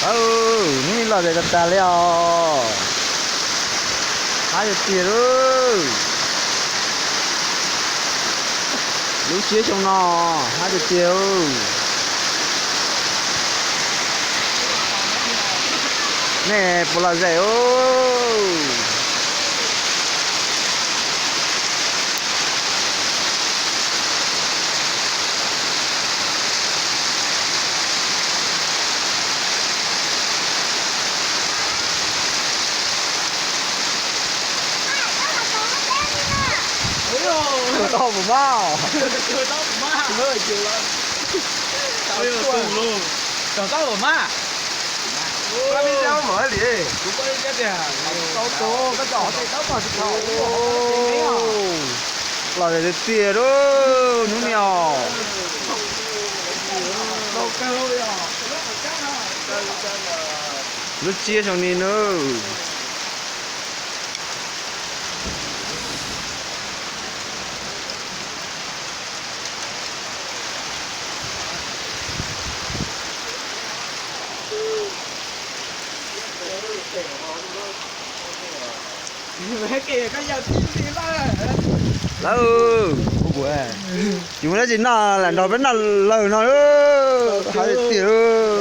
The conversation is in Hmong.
Hnub no los zais tag tag li os. Haib tiag tiag lauj. Lub tsiab xyoo no haib tiag tiag. Nej puas los zais os? Tau puas mas? Tau puas mas? Los tiag tiag lauj, hnub no. Lub tsiab xyoo no nawb. Lawm, yus muaj dab tsi noj lam nrog peb noj lawm no. Haib tiag tiag.